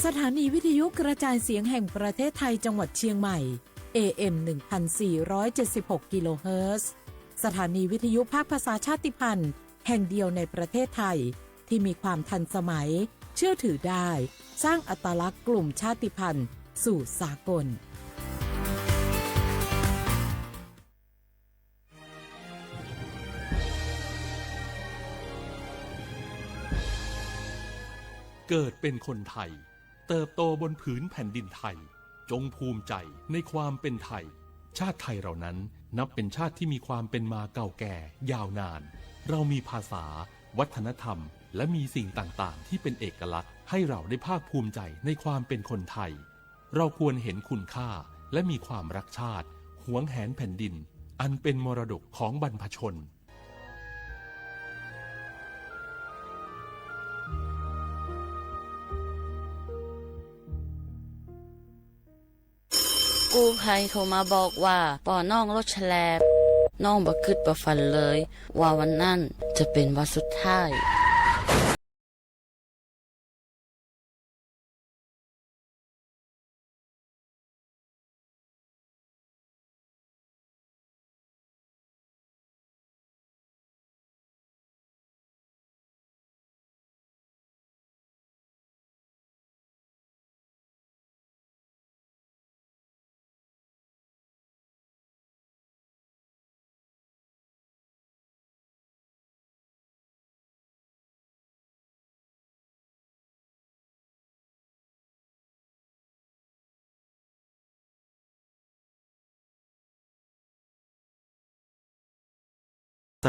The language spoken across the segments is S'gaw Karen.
สถานีวิทยุกระจายเสียงแห่งประเทศไทยจังหวัดเชียงใหม่ เอ เอ็ม หนึ่งพันสี่ร้อยเจ็ดสิบหก กิโลเฮิรตซ์ สถานีวิทยุภาคภาษาชาติพันธุ์แห่งเดียวในประเทศไทย ที่มีความทันสมัย เชื่อถือได้ สร้างอัตลักษณ์กลุ่มชาติพันธุ์สู่สากล เกิดเป็นคนไทย เติบโตบนผืนแผ่นดินไทย จงภูมิใจในความเป็นไทย ชาติไทยเรานั้นนับเป็นชาติที่มีความเป็นมาเก่าแก่ยาวนาน เรามีภาษา วัฒนธรรม และมีสิ่งต่างๆ ที่เป็นเอกลักษณ์ให้เราได้ภาคภูมิใจในความเป็นคนไทย เราควรเห็นคุณค่าและมีความรักชาติ หวงแหนแผ่นดิน อันเป็นมรดกของบรรพชน กู้ภัยโทรมาบอกว่าปอน้องรถแฉลบ น้องบ่คิดบ่ฝันเลยว่าวันนั้นจะเป็นวันสุดท้าย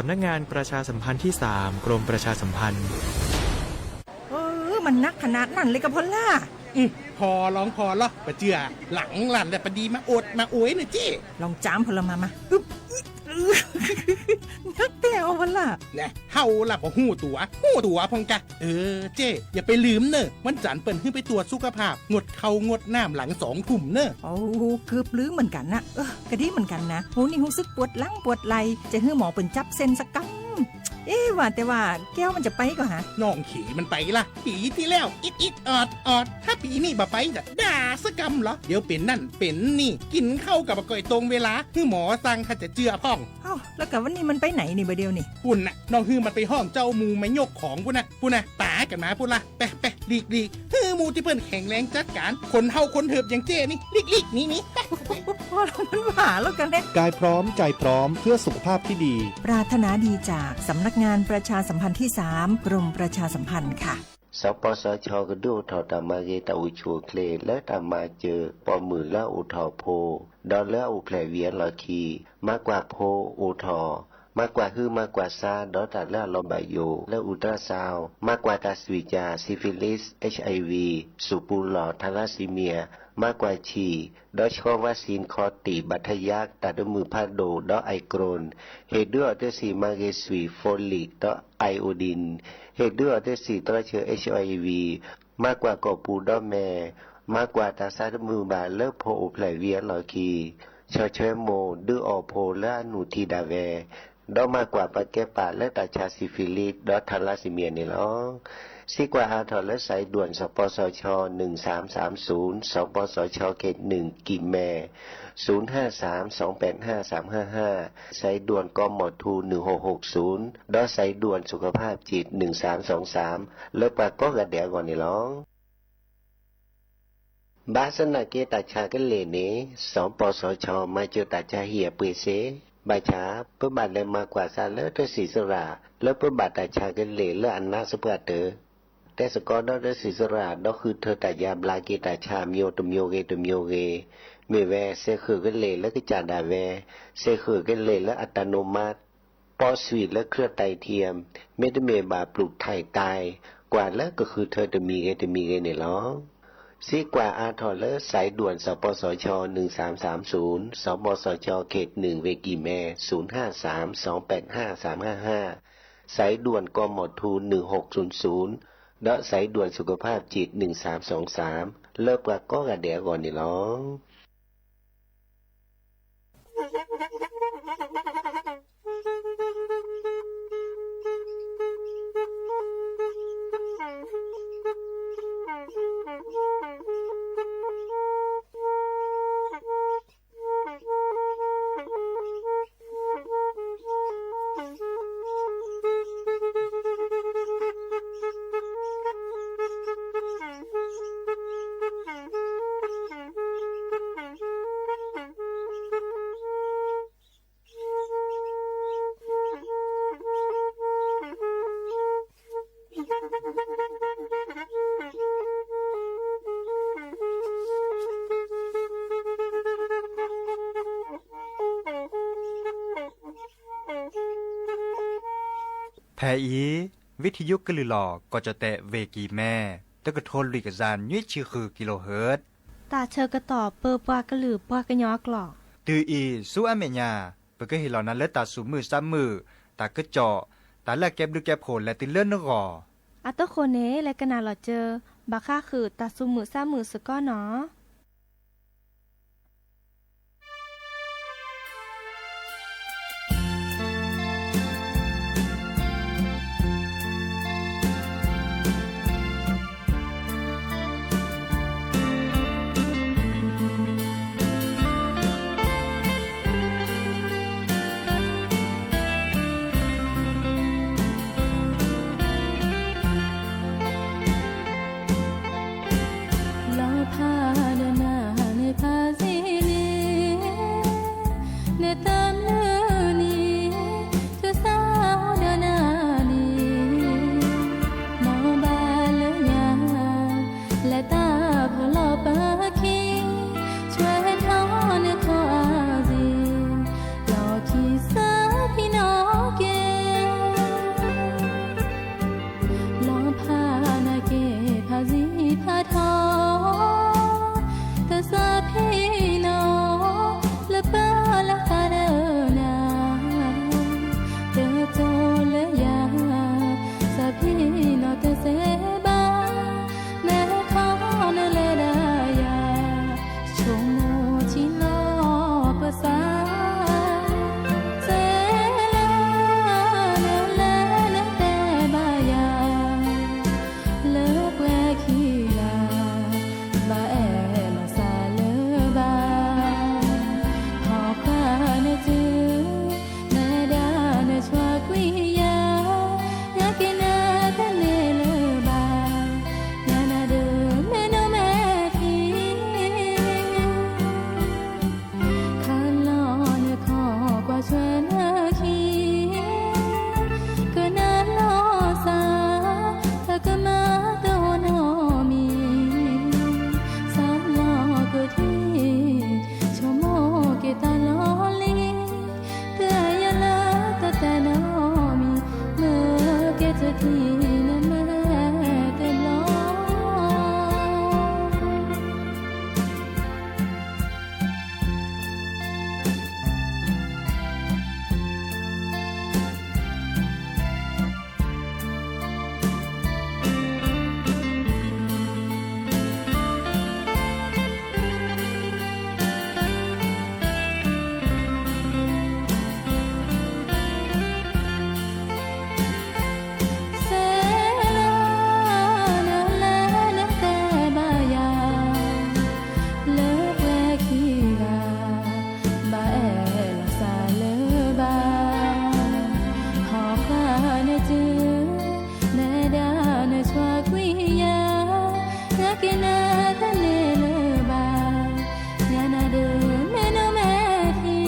สำนักงานประชาสัมพันธ์ที่สาม กรมประชาสัมพันธ์ เออ มันนักขนาดนั้นเลยกะพอลล่า อืม ผ่อลองผ่อลอ บ่เจื้อ หลังลั่นแหละ ปะดีมาโอดมาโอยเน่อเจ้ ลองจามพอลล่ามา มา อึ๊บ นักแต๊อะพอลล่า แน่ เฮาล่ะบ่ฮู้ตั๋ว ฮู้ตั๋วพ่องกะ เออ เจ้ อย่าไปลืมเน่อ วันจันทร์เปิ้นหื้อไปตรวจสุขภาพ งดข้าวงดน้ำหลังสองทุ่มเน่อ โอ้ เกือบลืมเหมือนกันนะ เออ กะดีเหมือนกันนะ โห นี่ฮู้สึกปวดหลังปวดไหล่ จะหื้อหมอเปิ้นจับเส้นสักกำ เอ๊ะ ว่าแต่ว่าแก้วมันจะไปก่อฮะ น้องเขยมันไปละ ปีที่แล้ว อิดอิดออดออด ถ้าปีนี้บ่ไปจะด่าสักกำเหรอ เดี๋ยวเป็นนั่นเป็นนี่ กินข้าวกับบ่ก่อยตรงเวลา หื้อหมอสั่งถ้าจะเจื้อพ่อง เอ้า แล้วกะวันนี้มันไปไหนนี่บ่าเดียวนี่ ปุ่นน่ะ น้องหื้อมันไปห้องเจ้าหมู่มายกของปุ่นน่ะ ปุ่นน่ะ ป๋ากันมาปุ่นละ ไปไป หลีกหลีก หื้อหมู่ตี้เปิ้นแข็งแรงจัดการ คนเฒ่าคนเถิบอย่างเจ้นี่ หลีกหลีก หนีหนี ไป พอแล้วมันว่าแล้วกันเนี่ย กายพร้อมใจพร้อมเพื่อสุขภาพที่ดี ปรารถนาดีจากสำนักงานประชาสัมพันธ์ที่สาม กรมประชาสัมพันธ์ค่ะ สปสช ကဒုးအိၣ်ထီၣ်တၢ်မၤဂ့ၤတၢ်အိၣ်ဆူၣ်အိၣ်ချ့ လၢတၢ်မၤစၢၤပိာ်မုၣ်လၢအအိၣ်ထီၣ်ဖိ ဒီးလၢအအိၣ်ဖျဲၣ်ဝံၤအလီၢ်ခံ မၤကွၢ်ဖိအိၣ်ထီၣ် မၤကွၢ်ဟုမၤကွၢ်ဆါ ဒီးတၢ်လၢအလီၤဘၣ်ယိၣ် လၢ ultrasound မၤကွၢ်တၢ်စွံၣ်ကၠၣ် syphilis, HIV, စူၣ်ပူၤလီၢ် thalassemia မၤကွၢ်ဆံၣ် ဒီးဆှီဝါစ့ၣ်ခီတ့ၢ် ဘၣ်ထယါ တၢ်တမုာ်ဖးဒိၣ် ဒီး eye crown ဟ့ၣ်ဒုးအီၤတဆံးမၤဂ့ၤစွံၣ် folate ဒီး iodine ဟ့ၣ်ဒုးအီၤတဆံးသရီဆၢ HIV မၤကွၢ်ကိာ်ပူၤဒီးမဲာ် မၤကွၢ်တၢ်ဆါတမုာ်ဘၣ်လၢဖိအိၣ်ဖျဲၣ်ဝံၤအလီၢ်ခံ ဆီၣ်ထွဲမိၢ် ဒုးအီၣ်ဖိလၢအနုၢ်ထံဒၣ်ဝဲ ဒီးမၤကွၢ်ပာ်ကဲပာ်လၢတၢ်ဆါ syphilis ဒီး thalassemia န့ၣ်လီၤ. စံးကွၢ်အါထီၣ်လၢ สายด่วน สปสช หนึ่งสามสามศูนย์ สปสช เขตหนึ่ง กลิ่นแม ศูนย์ห้าสาม สองแปดห้า สามห้าห้า สายด่วน กมธ หนึ่งหกหกศูนย์ ဒီး สายด่วนสุขภาพจิต หนึ่งสามสองสาม လၢပှၤကိးဂၤဒဲးအဂီၢ်န့ၣ်လီၤ. ဘၣ်ဆၣ်သနာ်က့ တၢ်ဆါကလ့ၢ်န့ၣ် စပစချ မၤစၢၤတၢ်ဆါဟံၣ်အပှ့ၤစ့ၢ်, ဘၣ်ဆၣ် ပဘၣ်လဲၤမၤကွၢ်စးလၢတဆံးစရၣ် လၢပဘၣ်တၢ်ဆါကလ့ၢ်လၢအနါစပှၢ်တၢၢ်, တဲစ့ၢ်ကီးဒီးတဆံးစရၣ် ဒီးဃုထၢတၢ်ယါဘျါက့ၤတၢ်ဆါ မျိုးတမျိုးဂ့ၤတမျိုးဂ့ၤ, မ့ၢ်ဝဲ စ့ဃုာ်ကလ့ၢ်လၢကစၢ်ဒၣ်ဝဲ, စ့ဃုာ်ကလ့ၢ်လၢ อัตโนมัติ ပီၣ်ဆွံၣ်လၢ เครื่องไตเทียม မ့တမ့ၢ်ဘၣ်ပျူၢ်ထံၣ်တၢ် ကွၢ်လၢကဃုထၢတမံၤဂ့ၤတမံၤဂ့ၤန့ၣ်လီၤ. စံးကွၢ်အါထီၣ်လၢ สายด่วน สปสช หนึ่งสามสามศูนย์ สปสช เขตหนึ่ง เวกีแม ศูนย์ห้าสาม สองแปดห้า สามห้าห้า สายด่วน กมธ หนึ่งหกศูนย์ศูนย์ ဒီး สายด่วนสุขภาพจิต หนึ่งสามสองสาม လၢပှၤကိးဂၤဒဲးအဂီၢ်န့ၣ်လီၤ. ဖဲအံၤ ဝံထံယိကလုာ်လီၤ ကီၢ်ကၠီၣ်တဲၣ် ဝ့ၢ်ကံၤမဲ တကထိလွံၢ်ကယၤနွံဆံဃု kilohertz တၢ်ဆၢကတီၢ်ပၢပှၤကလုာ်ပှၤကညီအကျိာ် တုၤအံၤဆူအမဲာ်ညါ ပကဟ့ၣ်လီၤနၤလၢတၢ်သူၣ်မုာ်သးမုာ် တၢ်ကစီၣ် တၢ်လၢအကဲဘျုးကဲဖှိၣ်လဲၤတုၤလၢနဂီၢ် အတဃိန့ၣ် လဲၤကနၣ်လီၤစၢၤ ဘၣ်ဃးဃုာ်တၢ်သူၣ်မုာ်သးမုာ်စ့ၢ်ကီးနီၤ. လီၤဖးဒီးနၤန့ၣ်ဖးစ့ၢ်န့ၣ် နတၢ်မနုၤန့ၣ် တစးဒီးနၤန့ၣ် နီၢ်ဘၣ်လၢညါ လဲၤတၢ်ဖီၣ်လီၤပၢခံ ဆွဲထီၣ်နခီၣ်အါစ့ၢ် လီၢ်ခံစၢဖံနီၣ်က့ လီၤဖးနၤက့ၤ ဖးစံဖးထီၣ် တၢ်စၢဖံနီၣ် လၢပၢလၢသးဒီးနၤ တတိၤလၢယၤ စၢဖံနီၣ်တစဲးဘၣ် နခီၣ်နလဲၤဒၣ်ယၤ ဆိကမိၣ်ထံလီၤပသး စဲလၢနလဲၤနတဲဘၣ်ယၤ လၢပှဲၤခံဂၤ ဘၣ်အဲၣ်လီၤစၢလၢၤဘၣ် ဟီၣ်ဃၢ်နတုၤ နဒၣ်နဆွါကွံာ်ယၤ ညါက့ၤနတန့ၢ်လၢၤဘၣ် ညါနၤဒုးမဲာ်နိမဲာ်ထံ ခးလီၤနခီၣ်ကွၢ်ဆွဲနခံ ကနၣ်လီၤစၢ် တၢ်ကမၣ်တအိၣ်နီတမံၤ စးလီၤကထံၣ် ဆိကမိၣ်က့ၤတၢ်လီၢ်လံၤ တၢ်ယၤလၢတၢ်တဲနီတမံၤ မ့ၢ်ကဲတထံၣ်န့ၣ်မ့ၢ်တဘျီ စဲလၢနလဲၤနတဲဘၣ်ယၤ လၢပှဲၤခံဂၤ ဘၣ်အဲၣ်လီၤစၢလၢၤဘၣ် ဟီၣ်ဃၢ်နတုၤ နဒၣ်နဆွါကွံာ်ယၤ ညါက့ၤနတန့ၢ်လၢၤဘၣ် ညါနၤဒုးမဲာ်နိမဲာ်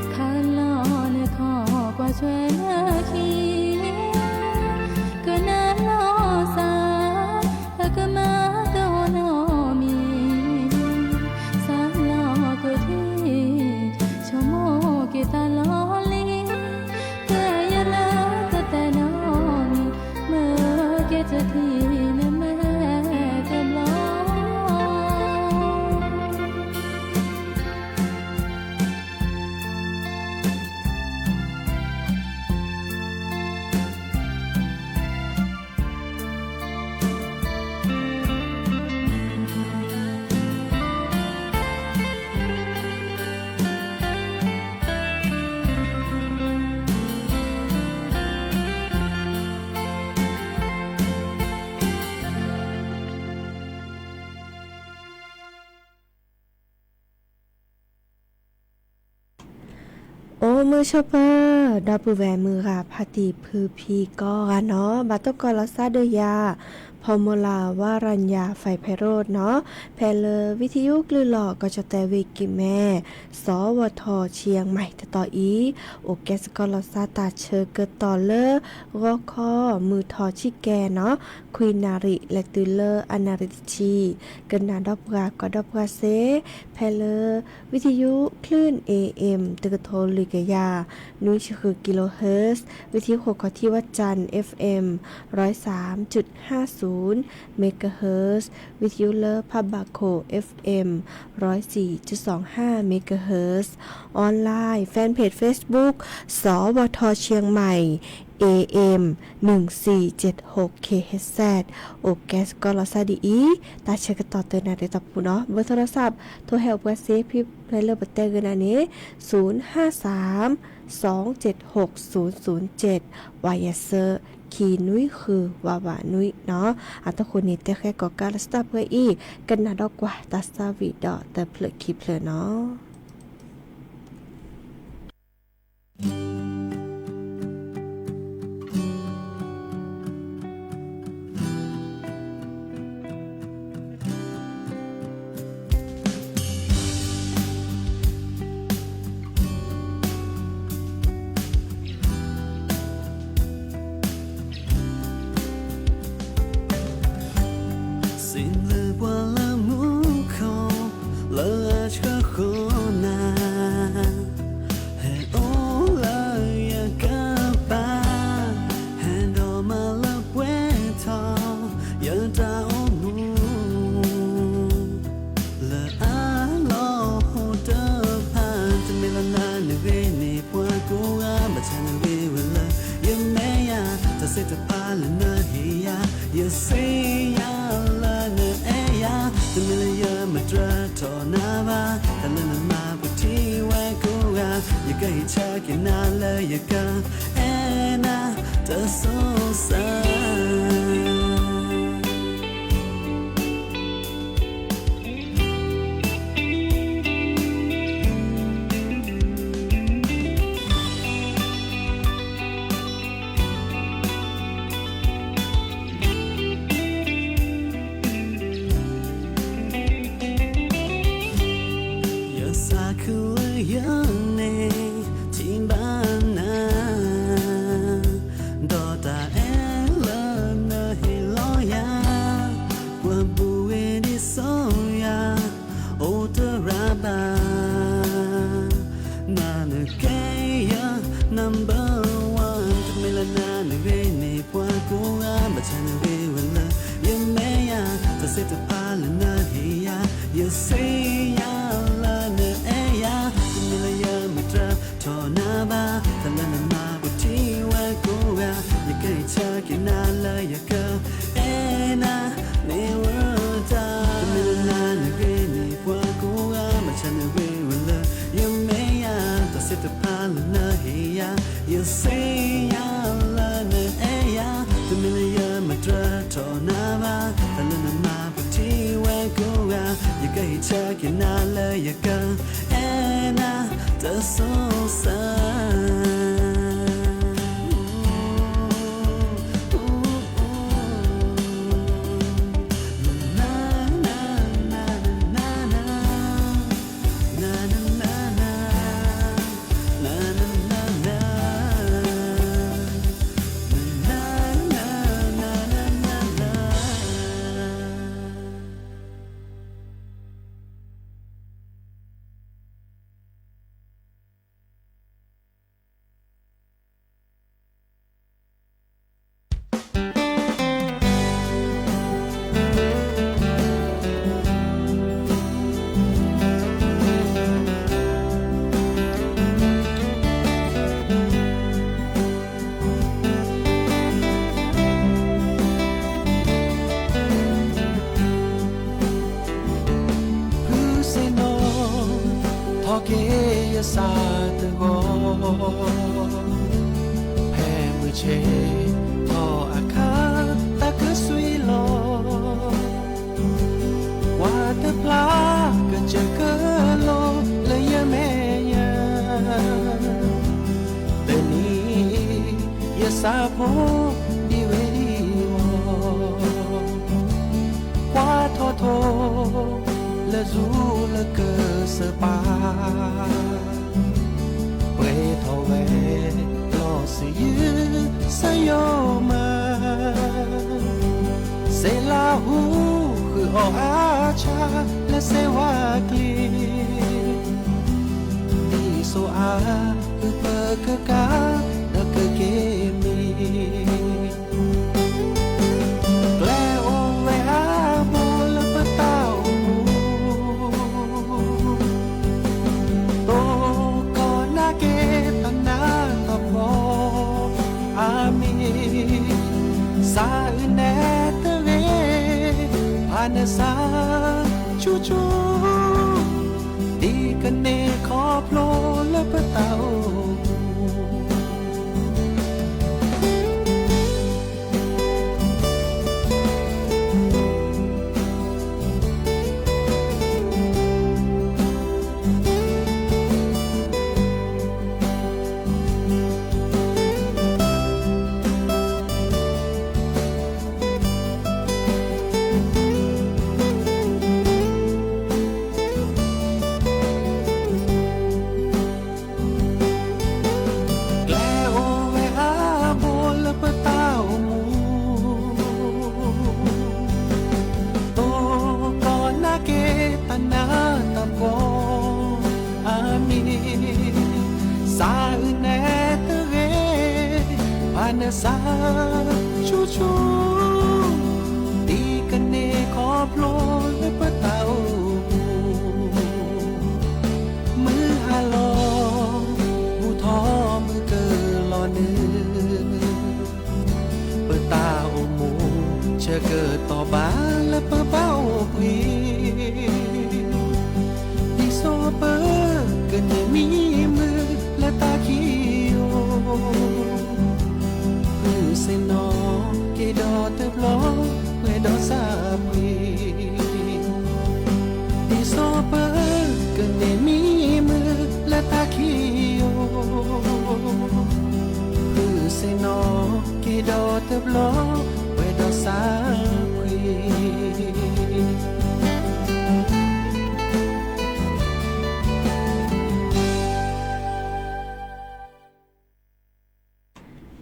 ထံ ခးလီၤနခီၣ်ကွၢ်ဆွဲနခံ ကနၣ်လီၤစၢ် တၢ်ကမၣ်တအိၣ်နီတမံၤ စးလီၤကထံၣ် ဆိကမိၣ်က့ၤတၢ်လီၢ်လံၤ တၢ်ယၤလၢတၢ်တဲနီတမံၤ မ့ၢ်ကဲတထံၣ်န့ၣ်မ့ၢ်တဘျီ အိၣ်မုာ်ဆိးပၢၤ ဒီပုၢ်ဝဲၢ်မုၢ်ဂၤဖါတံၢ်ဖုဖံကိးဂၤနီၤ ဘၣ်တကိးလီၤစၢ်ဒီးယၤ ဖ ဖီမူလၤ ဝရၣ်ညါ ဖဲဖဲရိၣ်နီၤ, ဖဲလၢဝံထယုၣ်ကလုၢ်လီၤ ကီၢ်ကၠီၣ်တဲၣ်ဝ့ၢ်ကံၢ်မဲ စီၤဝီၤထီၣ်ဆံယဲၢ်မံၤတတီၤအံၤ, အိၣ်ကဲစ့ၢ်ကီးလီၤစၢ်တၢ်ဆၢကတီၢ်လၢ ဂီၤခီ မုၢ်ထီၣ်ဆံကဲနီၤ, ခွံနၣ်ရံၣ် လဲၤတုၤလၢအနၣ်ရံၣ်တဆံ, ကနၣ်ဒီးပှၤ ကီဒီးပှၤစ့, ဖဲလၢ ဝံထယုၣ် คลื่น เอเอ็ม တကထိလွံၢ်ကယၤ နွံဆံဃု kilohertz, ဝံထယုၣ်ဃိခီၣ်ထံးဝၣ်စၣ် FM ร้อยสามจุดห้าศูนย์ megahertz, ဝံထယုၣ်လၢဖးဘၣ်ခိၣ် FM ร้อยสี่จุดสองห้า megahertz, online fan page Facebook စီၤဝီၤထီၣ်ဆံယဲၢ်မံၤ AM หนึ่งสี่เจ็ดหก kilohertz, အိၣ်ကဲစ့ၢ်ကီးလီၤစၢ်ဒ်အံၤ, တၢ်ဆၢကတီၢ်တနၣ်ရံၣ်တီၢ်ပူၤနီၤ, เบอร์โทรศัพท์ ထိၣ်ဟဲအိၣ်ပှၤစ့ ဖဲလၢပတဲဂ့ၤနၤန့ၣ် ศูนย์ห้าสาม สองเจ็ดหก ศูนย์ศูนย์เจ็ด ဝါယဲၢ်ဆၢ ခံနွံဃု ဝးဝးနွံနီၤ, အတဃိန့ၣ် တဲဃဲကီၢ်ကးလၢစတၢ်ပှဲၤအံၤ, ကနၣ်ဒီးကွၢ်တၢ်သးဝံၣ်ဒီးတဖျၢၣ်ခံဖျၢၣ်နီၤ. စံးဘျုးပှၤလၢမူခိၣ် လၢအဆှၢဃီၤနၤ, ဟဲအိၣ်လၢယကပၤ, ဟဲဒိးမၤလၢပှဲၤထီၣ် ယတၢ်အိၣ်မူ လၢအလီၢ်ဟိတဖၣ်, တမ့ၢ်လၢနၤန့ၣ်ဂ့ၤန့ၣ် ပှၤကိးဂၤ ဘၣ်ဆၣ်နဂ့ၤဝဲလၢ ယမဲာ်ညါ, တၢ်သ့ၣ်တဖၣ်လၢနဟ့ၣ်ယၤ, ယသ့ၣ်ညါလၢနအဲၣ်ယၤ, တမ့ၢ်လၢယမၤတြၢထီၣ်နၤဘၣ်, တၢ်လၢနမၤပူၤထံၣ်ဝဲကိးဂၤ, ယကဟ့ၣ်ဆၢက့ၤနၤလၢယကအဲၣ်နၤ တၢ်ဆိၣ်စၢ် ယသးခုလၢယန့ၣ် ထံၣ်ဘၣ်နၤ, ဒီးတၢ်အဲၣ်လၢနဟ့ၣ်လီၤယၤ, ပှၤဘူၣ်ဝဲဒ်စီယၤ အိၣ်တရၣ်ဘၣ်, နၤနကဲယၤ number one, တမ့ၢ်လၢနၤန့ၣ်ဂ့ၤန့ၣ် ပှၤကိးဂၤ ဘၣ်ဆၣ်နဂ့ၤဝဲလၢ ယမဲာ်ညါ, တၢ်သ့ၣ်တဖၣ်လၢနဟ့ၣ်ယၤ, ယသ့ၣ်ညါလၢနအဲၣ်ယၤ, တမ့ၢ်လၢယမၤတြၢထီၣ်နၤဘၣ်, တၢ်လၢနမၤပူၤထံၣ်ဝဲကိးဂၤ, ယကဟ့ၣ်ဆၢက့ၤနၤလၢယကအဲၣ်နၤ မ့ၢ်ဝဲတၢ်, တမ့ၢ်လၢနၤန့ၣ်ဂ့ၤန့ၣ် ပှၤကိးဂၤ ဘၣ်ဆၣ်နဂ့ၤဝဲလၢ ယမဲာ်ညါ, တၢ်သ့ၣ်တဖၣ်လၢနဟ့ၣ်ယၤ, ယသ့ၣ်ညါလၢနအဲၣ်ယၤ, တမ့ၢ်လၢယမၤတြၢထီၣ်နၤဘၣ်, တၢ်လၢနမၤပူၤထံၣ်ဝဲကိးဂၤ, ယကဟ့ၣ်ဆၢက့ၤနၤလၢယကအဲၣ်နၤ တၢ်ဆိၣ်စၢ် ဖုစ့ၣ်နီၤ ထီၣ်က့ၤယသးတဂီၤ, ဖဲမုၢ်ဆ့ၣ်ထီၣ်အခါ တၢ်ကစွံလီၤ, ကွၢ်တဖျါကစၢၢ်ကလိလၢယမဲာ်ညါ, တနံၤအံၤ ယသးဖိဒံးဝဲဒံးလီၤ. အီၣ်အါဆါလၢစ့ဝါကျ့, ဒ်စိအါအုးပကကး ဒီးကက့ၤမံၤ, ကျဲအိၣ်ဝဲအါဘိလၢပတၢ်အိၣ်မူ, တိၢ်ကီၢ်နာ်က့ၤတၢ်နးတၢ်ဖှီၣ်, အၤမ့ၣ်, စးအုးနဲတဂ့ၤ, ဖးနစၢ်ဆူၣ်ဆူၣ်, ဒ်ကန့ၢ်ခီဖျိလၢပတၢ်အိၣ်မူ. ကျဲအိၣ်ဝဲအါဘိလၢပတၢ်အိၣ်မူ, တိၢ်ကီၢ်နာ်က့ၤတၢ်နးတၢ်ဖှီၣ်, အၤမ့ၣ်, စးအုးနဲတဂ့ၤ, ဖးနစၢ်ဆူၣ်ဆူၣ်, ဒ်ကန့ၢ်ခီဖျိလၢပတၢ်အိၣ်မူ, မုၢ်ဟါလီၤ, ဘူၣ်ထီၣ်မုၢ်ကလီၤနုာ်, ပတၢ်အိၣ်မူဆၢကတီၢ်ဘၣ်လၢပဘၣ်အိၣ်ဘှံး, ဒ်သိးပကန့ၢ်မံမုာ်လၢတၢ်ခံအိၣ်, ဃုစ့ၣ်နီၤက့ၤဒီးတဘျီ ပှဲၤဒီးစၢ်ဖှံ, ဒ်သိးပကန့ၢ်မံမုာ်လၢတၢ်ခံအိၣ်, ဃုစ့ၣ်နီၤက့ၤဒီးတဘျီ ပှဲၤဒီးစၢ်ဖှံ.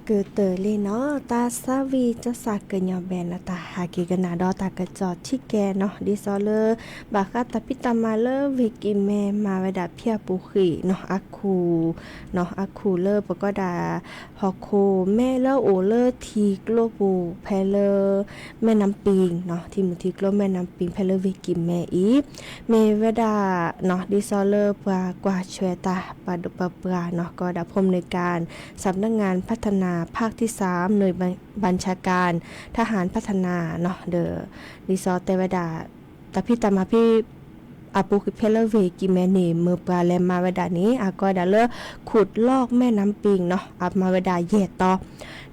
ကတၢၢ်လံနီၤ တၢ်ဆါဝံၣ်ကၠီၣ်စၢ်ကညီဘဲနီၤ တၢ်ဟးက့ၤကနၣ်ဒီးတၢ်ကစီၣ်ထံကဲနီၤ ဒ်သိးလၢ ဘၣ်ဃးတၢ်ဖံးတၢ်မၤလၢဝ့ၢ်ကံၢ်မဲမၤဝဲဒၣ်ဖံအပူၤဃံးနီၤ အခိၣ်နီၤ အခိၣ်လၢပကိးဒၣ် ဟီၣ်ခိၣ်မဲလၢအိၣ်လၢထံကျိပူၤဖဲလၢ မဲၢ်နါပံၤနီၤ ထံမုၢ်ထံကျိမဲၢ်နါပံၤဖဲလၢဝ့ၢ်ကံၢ်မဲအံၤ မ့ၢ်ဝဲဒၣ်နီၤ ဒ်သိးလၢပှၤကွၢ်ဆၢတၢ်ပှၤဒိၣ်ပှၤပှၢ်နီၤ ကိးဝဲဒၣ် ผู้อำนวยการ สำนักงานพัฒนาภาคที่สาม หน่วยบัญชาการทหารพัฒนาနီၤ ဒီး ဒ်သိးတဲဝဲဒၣ် တၢ်ဖံးတၢ်မၤဖံ အပူၤဃံးဖဲလၢဝ့ၢ်ကံၢ်မဲန့ၣ် မ့ၢ်ပှၤလဲၤမၤဝဲဒၣ်န့ၣ် အကိးဝဲဒၣ်လၢ ขุดลอกแม่น้ำปิงနီၤ အမၤဝဲဒၣ်ယဲၢ်တီၤ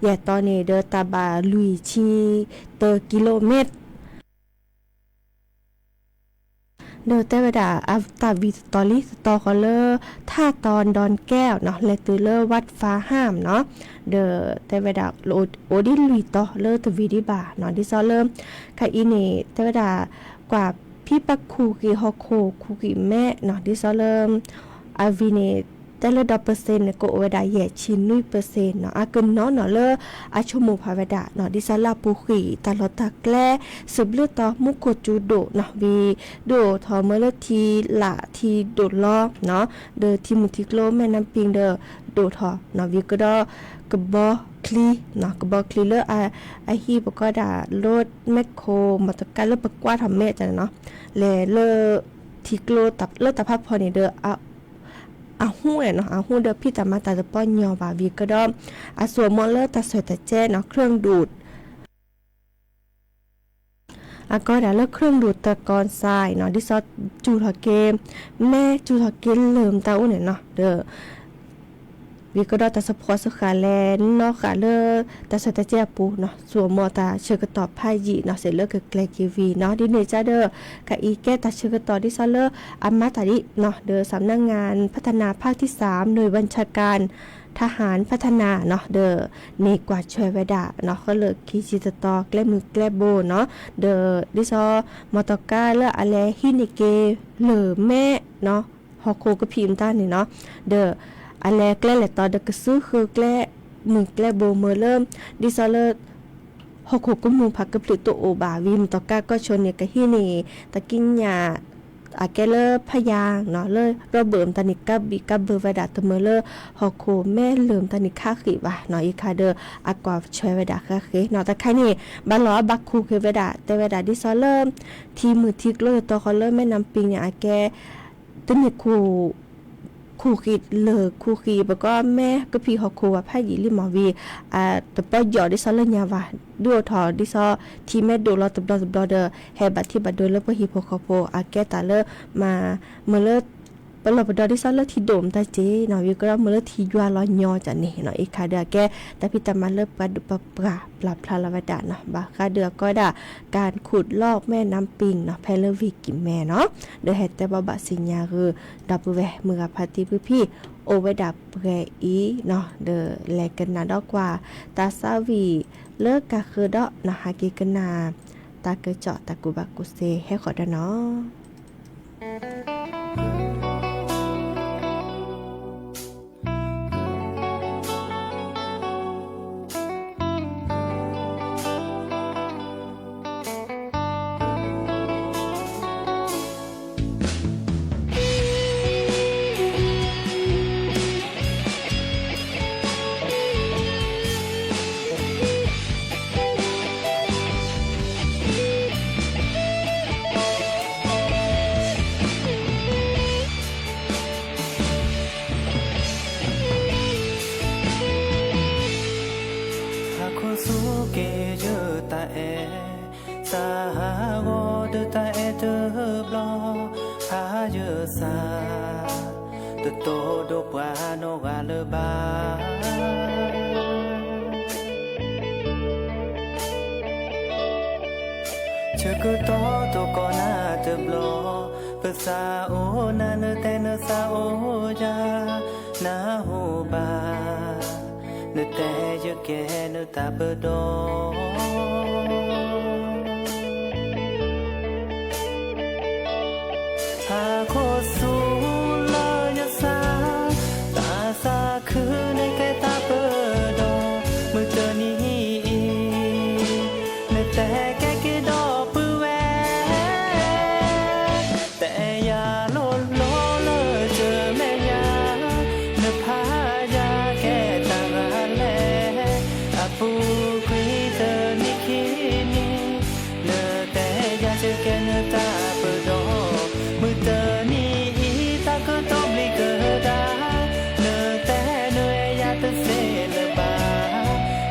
ယဲၢ်တီၤန့ၣ် ဒီးတၢ်ဘၣ်လွံၢ်ဆံတၢကံလိမ့ၣ် ဒီးတဲဝဲဒၣ် အတၢ်ဝံၤတတီၤလံ တတီၤဃီလၢ ထၣ်တီၤဒွၣ်ကဲနီၤ လဲၤတုၤလၢ วัดฟ้าห้ามနီၤ ဒီးတဲဝဲဒၣ် အိၣ်ဒံးလွံၢ်တီၤလၢတဝံၤဒံးဘၣ်နီၤ ဒ်သိးလၢ ခဲအံၤန့ၣ် တဲဝဲဒၣ် ကွၢ်ဖံပှၤခူၣ်က့ၤဟီၣ်ခိၣ်ခူၣ်က့ၤမဲနီၤ ဒ်သိးလၢ အဝံၤန့ၣ် တဲလၢဒီးပၢၢ်စ့ၣ်န့ၣ် ကအိၣ်ဝဲဒၣ်ယဲၢ်ဆံနွံပၢၢ်စ့ၣ်နီၤ အကနီၤနီၤလၢအဆိကမိၣ်ဖးဝဲဒၣ်နီၤ ဒ်သိးလၢအပူၤဃံးတၢ်လီၢ်တၢ်ကျဲ စံးဘျုးတီၤမူခိၣ်စူၤဒိၣ်နီၤ ဝံၤဒုးအိၣ်ထီၣ်မ့ၢ်လၢထံလာ်ထံဒိၣ်လီၤနီၤ ဒီးထံမုၢ်ထံကျိမဲၢ်နါပံၤဒီး ဒိၣ်ထီၣ်နီၤ ဝံၤကဒီး ကဘီချံနီၤ ကဘီချံလၢအဟံးပကိးဒၣ် รถแมคโคร မီၣ်တီၣ်ကါလၢပကွၢ်ထီၣ်မဲာ်တနီၤ လဲၤလၢ ထံကျိလၢတၢ်ဖးဖီန့ၣ်ဒီး အဟူၣ်နီၤ အဟူၣ်ဒီးဖံးတၢ်မၤတၢ်တပီၢ်ညီဘၣ်ဝံၤကဒီး အစိာ်မီၤလၢတၢ်ဆၢတၢ်ကဲနီၤ เครื่องดูด အကိးဒၣ်လၢ เครื่องดูดตะกอนทรายနီၤ ဒ်သိးစူၤထီၣ်က့ၤ မဲစူၤထီၣ်က့ၤလၢၢ်မတၤအိၣ်န့ၣ်နီၤ ဒီး ဝံၤကဒီးတၢ်ဆၢဖှိၣ်ဆၢဃာ်လဲၤနီၣ်ဃာ်လၢ တၢ်ဆၢတၢ်ကဲအပူၤနီၤ စိာ်မီၤတၢ်ဆၢကတီၢ်ဖးယံာ်နီၤ စ့ၢ်လၢကကျဲၤက့ၤဝံၤနီၤ ဒ်န့ၣ်ကဒီး ခဲအံၤကဲတၢ်ဆၢကတီၢ်ဒ်သိးလၢအမၤတၢ်ဒ်နီၤ ဒီး สำนักงานพัฒนาภาคที่สาม หน่วยบัญชาการทหารพัฒนาနီၤ ဒီး န့ၢ်ကွၢ်ဆွဲဝဲဒၣ်နီၤ ဃီလၢခံဆံတတီၤ ကျဲမုၢ်ကျဲဘိနီၤ ဒီး ဒ်သိး မီၣ်တီၣ်ကါလၢအလဲၤဟံးန့ၢ်က့ၤလၢၢ်မဲနီၤ ဟီၣ်ခိၣ်ကဖံးမတၤန့ၣ်နီၤ ဒီး အလဲၤကျဲလဲၤတီၤဒီးကစုဃုာ်ကျဲမုၢ်ကျဲဘိမ့ၢ်လၢ ဒ်သိးလၢ ဟီၣ်ခိၣ်ကမူၣ်ဖးကဖျၢၣ်တအိၣ်ဘၣ်ဝံၤ မတီၤကါကီၢ်ဆိန့ၣ် ကဟံးန့ၢ် တၢ်ကံးညာ် အကဲလၢဖယၢၣ်နီၤ လၢရီဘၢၣ်မတၤန့ၣ် ကးဘံၣ်ကးဘၢဝဲဒၣ် တမၢလၢဟီၣ်ခိၣ်မဲလၢာ်မတၤန့ၣ် ခးဃံးဘၣ်နီၤ အံၤခါဒီး အကွၢ်ဆွဲဝဲဒၣ်ဃါဃ့နီၤ တၢ်ခါန့ၣ် ဘၣ်လီၤအဘၣ်ခူၣ်ဃ့ဝဲဒၣ် တဲဝဲဒၣ်ဒ်သိးလၢ ထံမုၢ်ထံကျိယတီၤဃီလၢမဲၣ်နါပံန့ၣ် အကဲ တန့ၢ်ခူၣ် ခူၣ်ဃံးလၢာ်ခူၣ်ဃံး ပကီၢ်မဲကဖံးဟီၣ်ခိၣ်ဝဲဖးယံာ်လံမးဝံၤ အတပီၢ်ယီၣ်ဒ်သိးလၢညါဘၣ် ဒုးအိၣ်ထီၣ်ဒ်သိး ထံမဲဒိၣ်လီၤတဘျီတဘျီဒီး ဟဲဘၣ်ထံဘၣ်ဒိလၢပှၤဟံၣ်ဖိဃီဖိ အကဲတၢ်လၢမၤ မုာ်လၢ ပလီၢ်ပဒီဒ်သိးလၢထံဒိၣ်မတၤတ့ၢ်နီၤ ဝံၤကဒီးမုာ်လၢထံယွၤလီၤညီကန့ၣ်နီၤ အံၤခါဒီးအကဲ တၢ်ဖံးတၢ်မၤလၢပှၤဒုးပှၤပှၢ်ပျၢ်ဖျါလီၤဝဲဒၣ်နီၤ ဘၣ်ဃးဒီးအကီၢ်ဝဲဒၣ် การขุดลอกแม่น้ำปิงနီၤ ဖဲလၢဝ့ၢ်ကံၢ်မဲနီၤ ဒီးဟဲတဲဘၣ်ဘၣ်စံၣ်ညါဂုာ် ဒီပုၢ်ဝဲၢ်မုၢ်ဂၤဖါတံၢ်ဖုဖံ အိၣ်ဝဲဒၣ်ပှဲၤအံၤနီၤ ဒီးလဲၤကနၣ်ဒီးကွၢ် တၢ်သးဝံၣ်လၢကးဃၢၤဒီးနီၤ ဟးက့ၤကနၣ် တၢ်ကစီၣ်တၢ်ကူၣ်ဘၣ်ကူၣ်သ့ဟဲဃီၤဒီးနီၤ ဟါခီဆူက့ၤယတၢ်အဲၣ် စးဟးဂီၤဒီးတၢ်အဲၣ်တဘျီ ဖးယစၢ် တတိၢ်ဒိၣ်ပှၤနီၢ်ဂၤလၢၤဘၣ် ဆၢကတီၢ်တကီၢ်နၤတဘျီ ပသးအိၣ်နၤ နတဲနသးအိၣ်ယၤ နၢ်ဟူဘၣ် နတဲယကဲနတၢ်ပဒီ ဟါခီဆူလၢယစၢ် တၢ်သးခုန့ၣ်ကဲတၢ်ပဒီ မုၢ်တနံၤအံၤ နတဲကဲက့ၤဒီပုၢ်ဝဲၢ် တဲယၤလိၤလိၤလၢတမဲာ်ညါ နဖးယၤကဲတၢ်ဂၤလဲၣ် အပူၤကွံာ်တနံၣ်ခံနံၣ် နတဲယၤယကဲနတၢ်ပဒီ မုၢ်တနံၤအံၤတၢ်ကတိၤဘျံးကဒါ နတဲနအဲၣ်ယၤတသ့လၢၤဘၣ်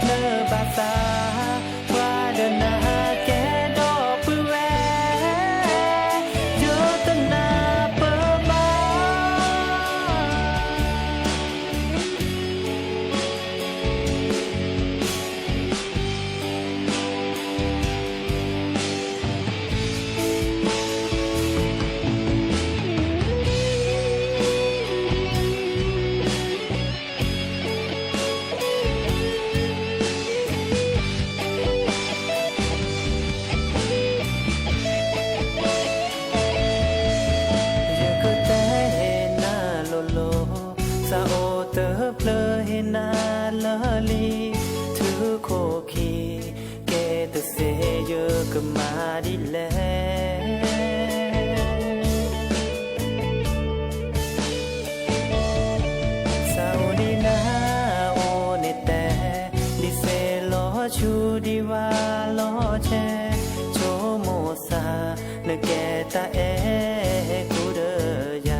နဘၣ်သး ပှၤဒီးနၤကဲဒီပုၢ်ဝဲၢ် ယတနၢ်ပၢၢ်ဘၣ် ယကတဲနၤလိၤလိၤ သးအိၣ်တဖျၢၣ်ဟ့ၣ်နၤလၢလံ ထုးခိၣ်ခံ ကဲတသ့ယကမၤဒ်လဲၣ် သးအိၣ်ဒ်နၤအိၣ်န့ၣ်တဲ ဒ်သ့ၣ်လီၤဆူဒံးဝါလီၤဆဲး ဆိကမိၣ်သး နကဲတၢ်အဲၣ်ကူဒီးယၤ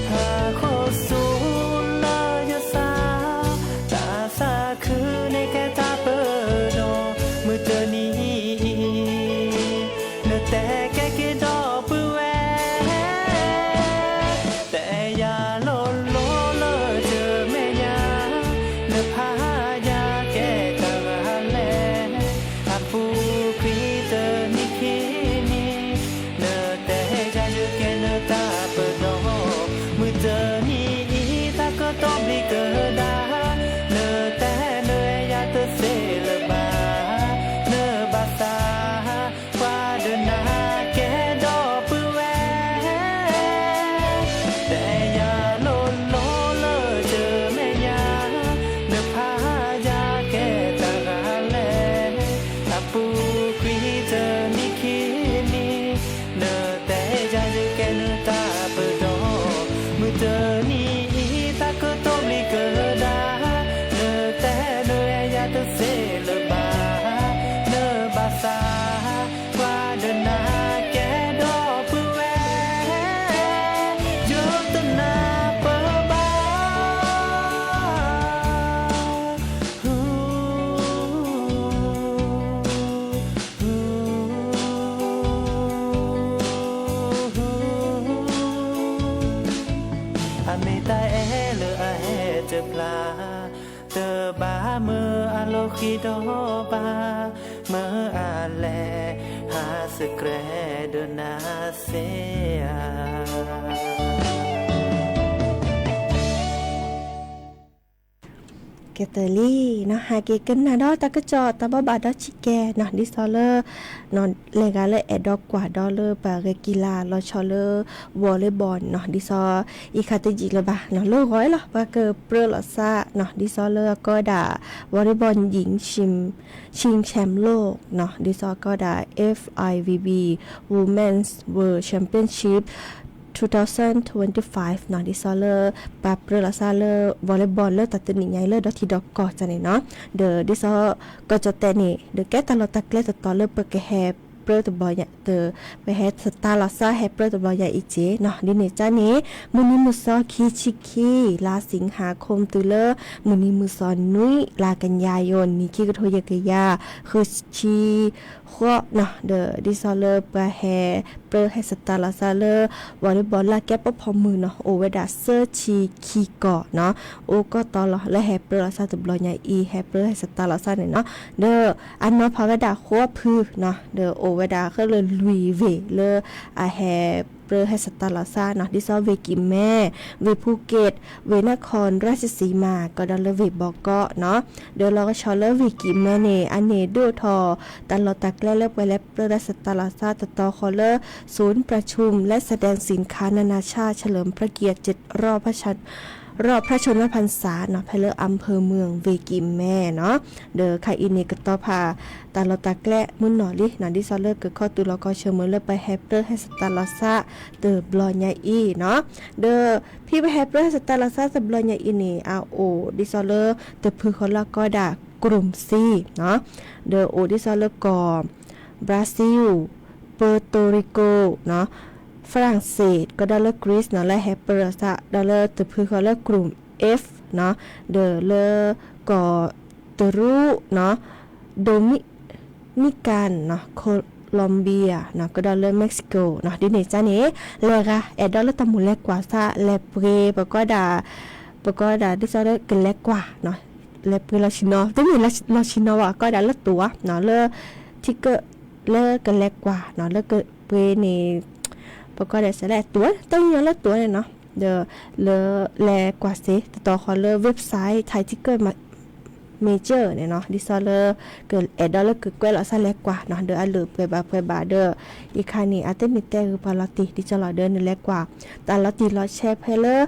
ဟါခီဆူလၢယစၢ် တၢ်သးခုန့ၣ်ကဲတၢ်ပဒီ မုၢ်တနံၤအံၤ နတဲကဲက့ၤဒီပုၢ်ဝဲၢ် တဲယၤလိၤလိၤလၢတမဲာ်ညါ နဖးယၤကဲတၢ်ဂၤလဲၣ် အပူၤကွံာ်တနံၣ်ခံနံၣ် နတဲယၤယကဲနတၢ်ပဒီ မုၢ်တနံၤအံၤတၢ်ကတိၤဘျံးကဒါ နတဲနအဲၣ်ယၤတသ့လၢၤဘၣ် နဘၣ်သး ပှၤဒီးနၤကဲဒီပုၢ်ဝဲၢ် တဲယၤလိၤလိၤလၢတ တဘၣ်မၢအလီၢ်ဃံဒီးဘၣ်, မၢအလဲၤဟးစကြဲးဒီးနၤစ့ဧါ. ကဲတလံနီၤ, ဟဲက့ၤကနၣ်ဒီးတၢ်ကစီၣ်တၢ်ဘိးဘၣ်ဒီးဆံးကဲနီၤ, ဒ်သိးလၢ လဲၤဂၤလၢအဲၣ်ဒိးကွၢ်ဒီးလၢပှၤဂဲၤကံလၤလီၤဆီလၢ volleyball နီၤ, ဒ်သိး အံၤခါတယံာ်လၢၤဘၣ်နီၤ, လၢဂီၤအလီၤ ပှၤကပြၢလီၤစၢ်နီၤ, ဒ်သိးလၢအကီဒၣ် volleyball ယံၤ ชิงแชมป์โลกနီၤ, ဒ်သိးအကီဒၣ် FIVB Women's World Championship twenty twenty-fiveနီၤ, ဒ်သိးလၢ ပှၤပြၢလီၤစၢ်လၢ volleyball လၢတၢ်တနံၤညါအံၤလၢဒီထံဒီကီၢ်န့ၣ်နီၤ, ဒီးဒ်သိး ကီၢ်ကၠီၣ်တဲာ်န့ၣ် ဒီးကဲတၢ်လီၢ်တၢ်ကျဲတတီၤလၢပကဟဲပြၢတဘျီညါ ပဟဲစတၢ်လီၤစၢ်ဟဲပြၢတဘျီညါအံၤက့နီၤ, ဒ်န့ၣ်ကန့ၣ် မုၢ်နံၤမုၢ်သီခံဆံခံ လါစ့ၣ်ဟါ ခိၣ်တုၤလၢ မုၢ်နံၤမုၢ်သီနွံ လါကညီယိၤ နံၣ်ခံကထိယဲၢ်ကယၤ ဃုဆံဃိးနီၤ, ဒီးဒ်သိးလၢပှၤဟဲပြၢဟဲစတၢ်လီၤစၢ်လၢ volleyball လၢကဲပီၣ်ဖီမုၢ်နီၤ, အိၣ်ဝဲဒၣ်သၢဆံခံကီၢ်နီၤ, အိၣ်ကီၢ်တီလီၤ လၢဟဲပြၢလီၤစၢ်တဘျီညါအံၤ ဟဲပြၢဟဲစတၢ်လီၤစၢ်န့ၣ်နီၤ, ဒီးအနီၤဖးဝဲဒၣ်ဃိးဖုနီၤ, ဒီးအိၣ်ဝဲဒၣ်ဃဲလၢလွံၢ်ဝ့ၢ်လၢအဟဲပြၢဟဲစတၢ်လီၤစၢ်နီၤ, ဒ်သိးဝ့ၢ်ကံၣ်မဲ, ဝ့ၢ်ဖူက့ၣ်, ဝ့ၢ်နါခီၣ်ရၢၣ်စစံမၣ် ကဒီးလၢဝ့ၢ်ဘီကီၢ်နီၤ, ဒီးလီၤကဆီလၢဝ့ၢ်ကံၣ်မဲန့ၣ် အန့ၣ်ဒုးအိၣ်ထီၣ် တၢ်လီၢ်တၢ်ကျဲလၢပှၤလဲၤပြၢလၢစတၢ်လီၤစၢ်တတီၤဃီလၢ ศูนย์ประชุมและแสดงสินค้านานาชาติเฉลิมพระเกียรติเจ็ดรอบพระชน รอบพระชนมพรรษาနီၤ, ဖဲလၢ อำเภอเมือง ဝ့ၢ်ကံၣ်မဲနီၤ, ဒီးခါအံၤန့ၣ် ကတီၤဖး တၢ်လီၢ်တၢ်ကျဲမုၢ်နီၢ်လံနီၤ, ဒ်သိးလၢကခီတုၤလီၤကီၢ်ဆၢမုၢ်လၢပှၤဟဲပြၢဟဲစတၢ်လီၤစၢ်တဘျီညါအံၤနီၤ, ဒီးဖဲပှၤဟဲပြၢဟဲစတၢ်လီၤစၢ်တဘျီညါအံၤန့ၣ် အအိၣ်ဒ်သိးလၢတဖုဃီလၢအကီဒၣ် กลุ่ม C နီၤ, ဒီးအိၣ်ဒ်သိးလၢကီၢ် Brazil, Puerto Rico နီၤ, France ကဒီးလၢ Greece နီၤ လၢဟဲပြၢလီၤစၢ်ဒီးလၢတဖုဃီလၢ กลุ่ม F နီၤ, ဒီးလၢကီၢ်တရူးနီၤ, Dominican နီၤ, Colombia နီၤ, ကဒီးလၢ Mexico နီၤ, ဒ်န့ၣ်ကန့ၣ် လဲၤဂၤအဲၣ်ဒိးလၢတၢ်မူးလဲၤကွၢ်စၢ် လဲၤပှ့ၤ ပကီဒၣ် ပကီဒၣ်ဒ်သိးလၢကလဲၤကွၢ်နီၤ, လဲၤပှ့ၤလီၤဆ့ၣ်နီၤ တမ့ၢ်လီၤဆ့ၣ်နီၤဘၣ် ကီဒၣ်လၢတိၤဧါနီၤ, လၢ ticket လၢကလဲၤကွၢ်နီၤ လၢကပှ့ၤန့ၣ် ပကီဒၣ်စဲးလဲၣ်တိၤ တၢ်ညီလၢတိၤန့ၣ်နီၤ, ဒီးလၢလဲၤကွၢ်စ့ တတီၤဃီလၢ website Thai Ticket Major န့ၣ်နီၤ, ဒ်သိးလၢ ကအဲၣ်ဒိးလၢကကွဲးလီၤစၢ်လဲၤကွၢ်နီၤ, ဒီးအလုၢ်ပှဲၤဘၣ်ပှဲၤဘၣ်ဒီး အံၤခါန့ၣ် အတမ့ၢ်တဲဂ့ၤပှၤလီၤတံၢ် ဒ်သိးလီၤဒီးနလဲၤကွၢ် တၢ်လီၤတံၢ်လီၤဆဲးဖဲလၢ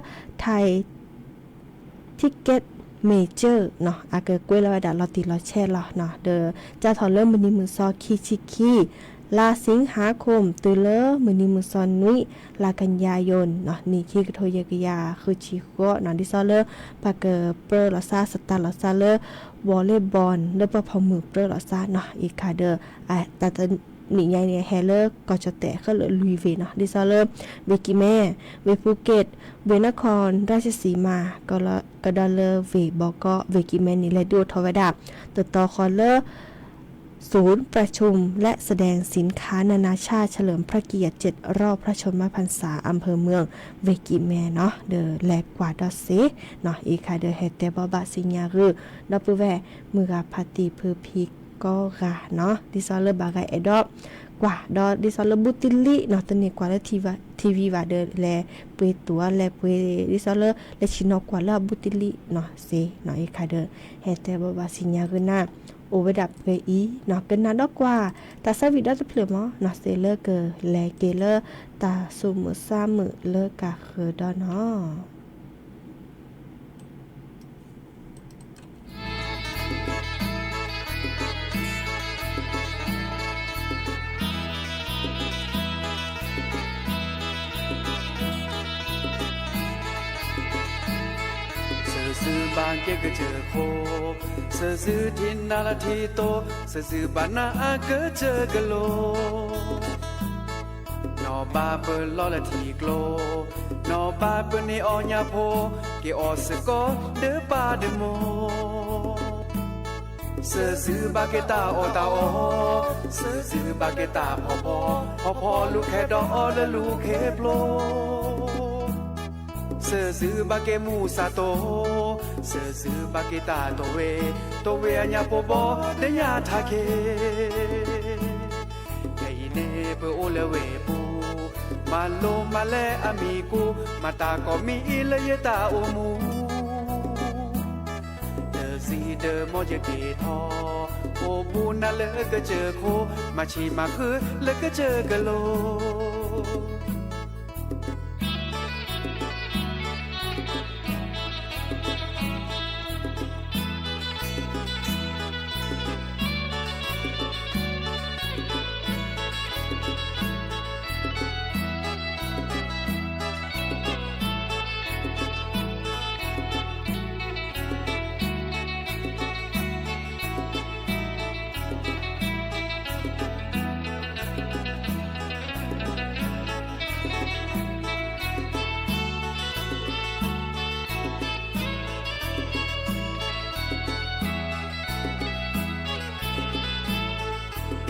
Thai Ticket Major နီၤ, အကကွဲးလီၤဝဲဒၣ်လီၤတံၢ်လီၤဆဲးလီၤနီၤ, ဒီးကၢ်ထီၣ်လၢမုၢ်နံၤမုၢ်သီခံဆံခံ လါစ့ၣ်ဟါ ခိၣ်တုၤလၢမုၢ်နံၤမုၢ်သီနွံ လါကညီယိၤနီၤ, နံၣ်ခံကထိယဲၢ်ကယၤဃုဆံဃိးနီၤ, ဒ်သိးလၢ ပှၤကပြၢလီၤစၢ် စတၢ်လီၤစၢ်လၢ volleyball လၢပှၤဖီမုၢ်ပြၢလီၤစၢ်နီၤ, အံၤခါဒီး တၢ်တနံၤညါအံၤန့ၣ် ဟဲလၢကီၢ်ကၠီၣ်တဲာ်ဃဲလၢလွံၢ်ဝ့ၢ်နီၤ, ဒ်သိးလၢ ဝ့ၢ်ကံၣ်မဲ, ဝ့ၢ်ဖူက့ၣ်, ဝ့ၢ်နါခီၣ်ရၢၣ်စစံမၣ်, ကဒီးလၢဝ့ၢ်ဘီကီၢ်, ဝ့ၢ်ကံၣ်မဲန့ၣ် လဲၤဒုးအိၣ်ထီၣ်ဝဲဒၣ် တတီၤဃီလၢ ศูนย์ประชุมและแสดงสินค้านานาชาติเฉลิมพระเกียรติเจ็ดรอบพระชนมพรรษา อำเภอเมือง ဝ့ၢ်ကံၣ်မဲနီၤ, ဒီးလဲၤကွၢ်ဒီးစ့နီၤ, အံၤခါဒီးဟဲတဲဘိးဘၣ်စံၣ်ညါဂုာ် ဒီပုၢ်ဝဲၢ် မုၢ်ဂၤဖးတံၢ်ဖုဖံကိးဂၤနီၤ, ဒ်သိးလၢဘၣ်ဂၤအဲၣ်ဒိးကွၢ် ဒီးဒ်သိးလၢဘူးတံၢ်လံနီၤ, တန့ၢ်ကွၢ်လၢ TV ဘၣ်ဒီး လဲၤပှ့ၤတိၤ လဲၤပှ့ၤ ဒ်သိးလၢလဲၤဆ့ၣ်နီၤကွၢ်လၢအဘူးတံၢ်လံနီၤစ့နီၤ, အံၤခါဒီး ဟဲတဲဘိးဘၣ်စံၣ်ညါဂုာ်နၤ အိၣ်ဝဲဒၣ်ပှဲၤအံၤနီၤ, ကနၣ်ဒီးကွၢ် တၢ်ဆၢဝံၤဒီတဖျၢၣ်မးနီၤ, စ့လၢကလဲၤက့ၤလၢ တၢ်ဆိကမိၣ်ဆၢမုၢ်လၢကဃၢၤဒီးနီၤ. စၢၤစုဘၣ်ကဲကစၢၢ်ခိၣ်, စၢၤစုထံနါလၢထံတိ, စၢၤစုဘၣ်နါအကစၢၢ်ကလိၤ နီၢ်ဘၣ်ပလီၢ်လၢထံကျိ, နီၢ်ဘၣ်ပန့ၢ်အီၣ်ညၣ်ဖိ, က့ၤအီၣ်စ့ၢ်ကီးဒီးပၢ်ဒီးမိၢ်. စၢၤစုဘၣ်ကဲတၢ်အီၣ်တၢ်အီ, စၢၤစုဘ�်ကဲတၢ်ဖှီၣ်ဖှီၣ်, ဖှီၣ်ဖှီၣ်လူၤခဲဒီးအီၣ်လၢလူၤခ့ဖျိ. စၢၤစုဘၣ်ကဲမူးစၢ်တိၢ်, စၢၤစုဘၣ်က့ၤတၢ်တိၢ်ဝဲ, တိၢ်ဝဲအညါပှၤဘီဒဲညါထးခဲ, ခဲအံၤန့ၣ်ပအိၣ်လၢဝ့ၢ်ပူၤ, မၤလိမၤလဲအမံၤကိး, မၤတၢ်ကိးမံၤအံၤလၢယတၢ်အိၣ်မူ တစံးတမီၢ်ယက့ၤထီၣ်, အိၣ်ဘူးနၤလၢကစၢၢ်ခိၣ်, မၤဆံးမၤဃုလၢကစၢၢ်ကလိ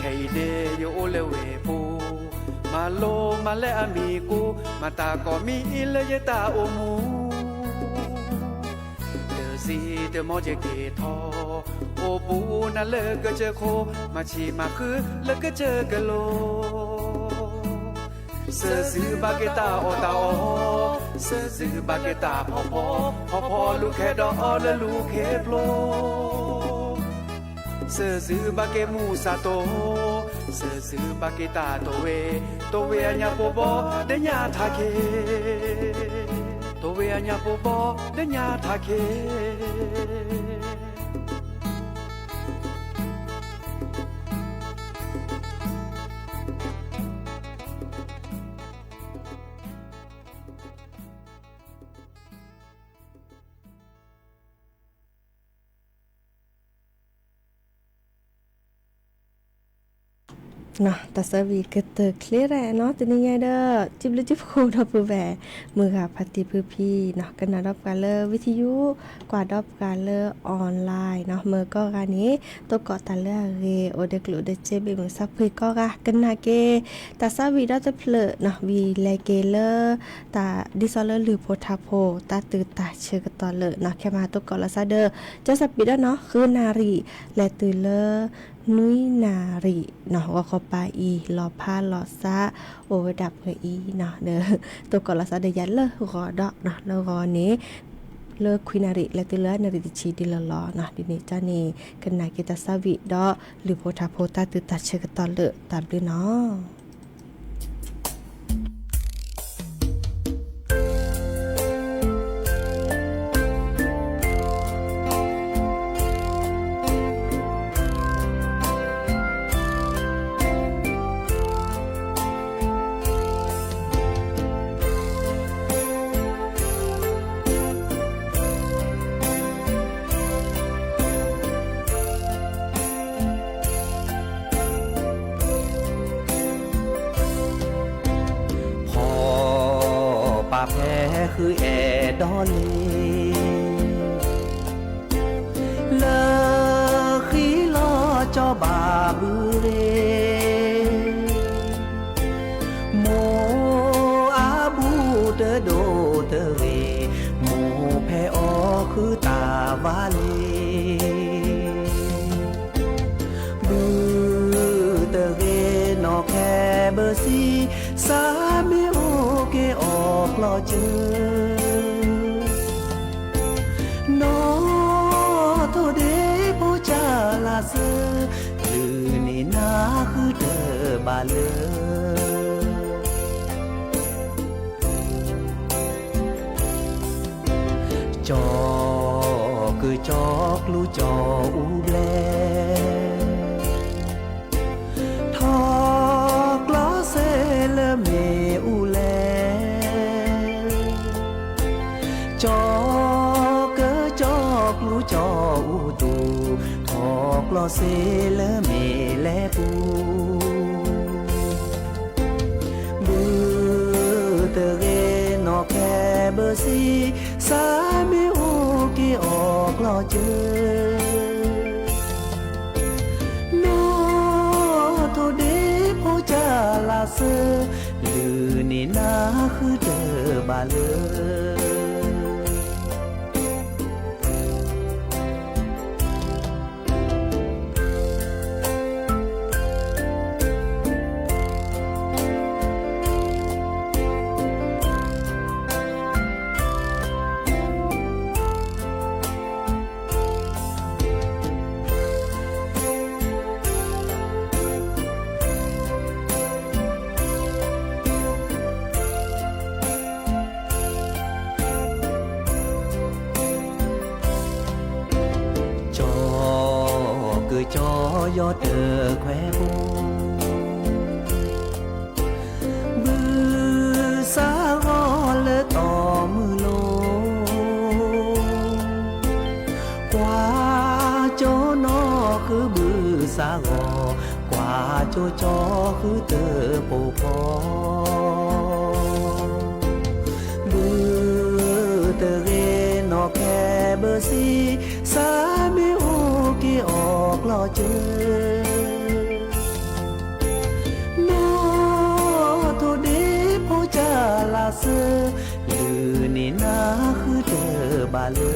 ခဲအံၤန့ၣ်ယအိၣ်လၢဝ့ၢ်ပူၤ, မၤလိမၤလဲအမံၤကိး, မၤတၢ်ကိးမံၤအံၤလၢယတၢ်အိၣ်မူ တစံးတမီၢ်ယက့ၤထီၣ်, အိၣ်ဘူးနၤလၢကစၢၢ်ခိၣ်, မၤဆံးမၤဃုလၢကစၢၢ်ကလိ စၢၤစုဘၣ်က့ၤတၢ်အီၣ်တၢ်အီ, စၢၤစုဘၣ်က့ၤတၢ်ဖီဖီ, ဖီဖီလူၤခဲဒီးအီၤလၢလူၤခဲဖျိ စၢၤစုဘၣ်က့ၤမူစၢ်တိၢ်, စၢၤစုဘၣ်က့ၤတၢ်တိၢ်ဝဲ, တိၢ်ဝဲအညါပှၤဘီဒဲညါထးခဲ, တိၢ်ဝဲအညါပှၤဘီဒဲညါထးခဲ တၢ်ဆၢဝံၤကတၢၢ်ချ့ရဲၣ်နီၤ တနံၤညါဒီး စံးဘျုးစံးဖှိၣ်ဒီပုၢ်ဝဲၢ် မုၢ်ဂၤဖါတံၢ်ဖုဖံနီၤ ကနၣ်ဒီးပှၤလၢ ဝံထံယူ, ကွၢ်ဒီးပှၤလၢ online နီၤ မ့ၢ်ကိးဂၤန့ၣ် သကိးတၢ်လၢအဂ့ၤ အိၣ်ဒီးကျိၣ်ဒီးစ့ ဘ့ၣ်မုၢ်ဆါဖှံကိးဂၤ ကနၣ်က့ၤ တၢ်ဆၢဝံၤဒီတဖျၢၣ်နီၤ ဝံၤလဲၤက့ၤလၢ တၢ်ဒ်သိးလၢလုၢ်ဖိထါဖိ တၢ်သူၣ်တၢ်ဆၢကတီၢ်လၢာ်နီၤ ခဲမးသကိးလီၤသးဒီး ကၠီစပံးဒီးနီၤ ဃုနၣ်ရံၣ် လဲၤတုၤလၢ နွံနၣ်ရံၣ်နီၤ ဂီၤခီပၤအံၤ လီၤဖးလီၤဆး အိၣ်ဝဲဒၣ်ပှဲၤအံၤနီၤ ဒီး သကိးလီၤသးဒီးယၤလၢဂီၤဒီးနီၤ လၢဂီၤန့ၣ် လၢခွံနၣ်ရံၣ် လဲၤတုၤလၢနၣ်ရံၣ်တဆံဒ်လီၤလီၤနီၤ ဒ်န့ၣ်တၢ်န့ၣ် ကနၣ်က့ၤတၢ်ဆၢဝံၤဒီး လုၢ်ဖိထါဖိတၢ်သူၣ်တၢ်ဆၢကတီၢ်လၢာ် တၢ်ဘျုးနီၤ ဖီပာ်ဖဲဃုအဲၣ်ဒိးလံ လၢဃံလီၤကၠီဘၣ်ဘုရ့ၣ် မိၢ်အဘူးတဒိၣ်တဂ့ၤ, မိၢ်ဖဲအီၣ်ဃုတၢ်ဝါလံ. ဘုတဂ့ၤနီၢ်ခဲဘၢဆံ, စးမ့ၢ်အိၣ်က့ၤအီၣ်ကျီၢ်စၢၤ နီၢ်ထိၣ်ဒ့ဖိကၢ်လၢ်စၢၤ, လုၢ်န့ၢ်နၤဃုတဘၣ်လၢာ်. ကၠီၤကၢၣ်ကၠီၤကျူကၠီၤအူဘျဲၣ် ထီၣ်ကျီၢ်စ့လၢမ့ၣ်အူလဲၣ်, ကၠီၤကၢၣ်ကၠီၤကျူကၠီၤအူတူၢ်, ထီၣ်ကျီၢ်စ့လၢမ့ၣ်လဲၣ်ပူၤ ဘုတဂ့ၤနီၢ်ခဲဘၢဆံ, စးမ့ၢ်အိၣ်က့ၤအီၣ်ကျီၢ်စၢၤ နီၢ်ထိၣ်ဒ့ဖိကၢ်လၢ်စၢၤ, လုၢ်န့ၢ်နၤဃုတဘၣ်လၢာ်. ကၠီယီၤတခွဲးဖိ, ဘုၣ်စးဂီၤလၢတီၢ်မုၢ်လိၤ, ကွၢ်ကၠီနီၢ်ဃုဘုၣ်စးဂီၤ, ကွၢ်ကၠီကၠီဃုတပိာ်ဖီ ဘုၣ်တဂ့ၤနီၢ်ခဲဘၢစံ, စးမ့ၢ်အိၣ်က့ၤအီၣ်ကျီၢ်စၢၤ, နီၢ်ထိၣ်ဒ့ဖိကၢ်လၢ်စၢၤ, လုၢ်န့ၢ်နၤဃုတဘၣ်လၢ အ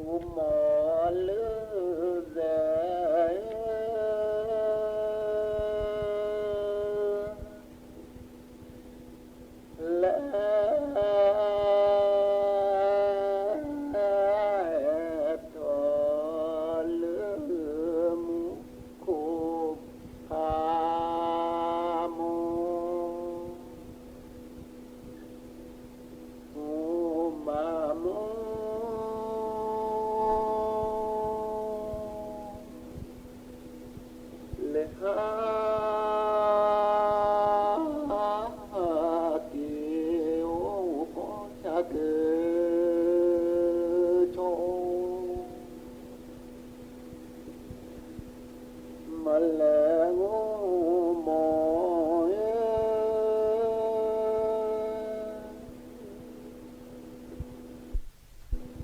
ိၣ်မးလၢ လဲၤ ထီၣ်လၢမူခိၣ်ဖးမီၢ် မူမးမူ လဲၤဟး က့ၤအိၣ်ကီၢ်ဆၣ်ကၢ ဆီ မၤလဲၤဂီၢ်မီ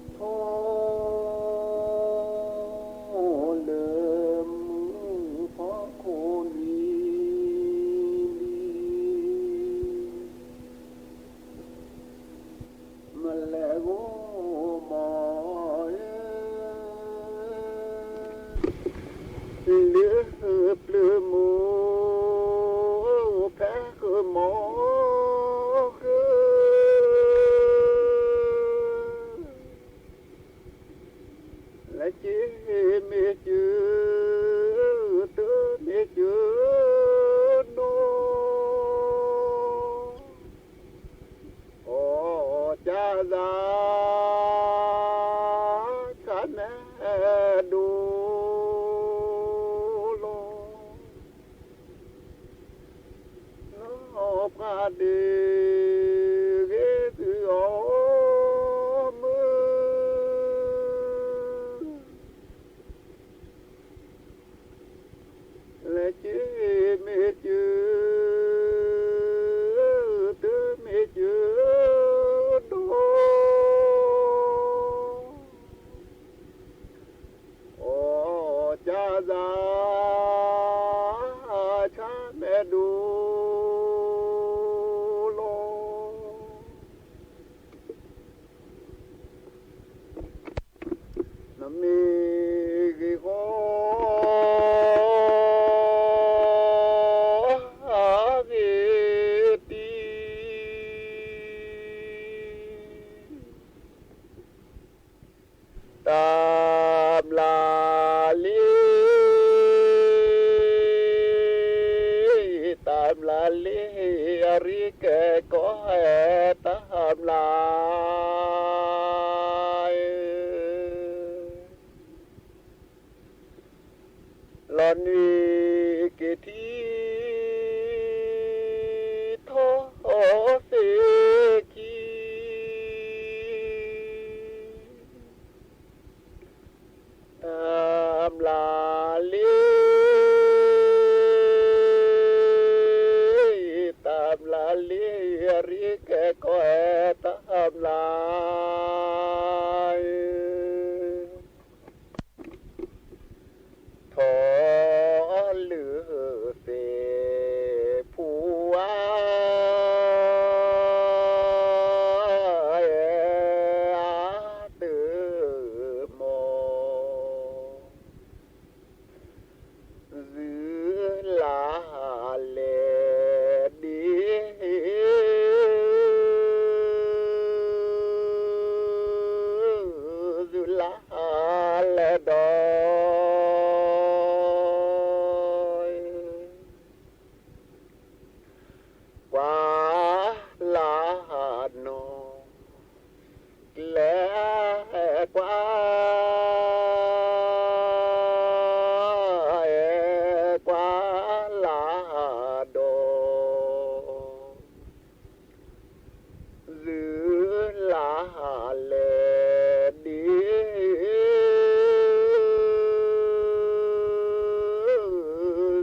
ၢ် ထီၣ်လၢမူဖီခိၣ်လံၤလံၤ မၤလဲၤဂီၢ်မီၢ် လၢပျၢၤမုၢ် ဖဲဃၢၤမီၢ်ဃၢၤ လဲၤက့ၤမ့ၢ်ကၢ တမ့ၢ်ကၢနီၢ် အီၣ်ကၢ်သး ဆၣ်မဲာ်ဒိၣ်လီၤ နီၢ်ပှၤဒ့ဂ့ၤသုအီၣ်မုၢ် လဲၤက့ၤမ့ၢ်ကၢ တမ့ၢ်ကၢဒီး အီၣ်ကၢ်သး ဆၣ်မဲာ်ဒိၣ်လီၤ နမ့ၢ်ဂ့ၤဃီ ဂ့ၤတံၢ် တၢ်မျၢ်လံ တၢ်မျၢ်လံ အရ့ကဲကီၢ်ဟဲ တၢ်မျၢ် လီၤနွံက့ၤထံ ထီၣ်သ့ၣ်ခံ လၢ ဒီး ကွၢ်လၢ်နီၤ ကျဲကွၢ် ကွၢ်လၢ်ဒီး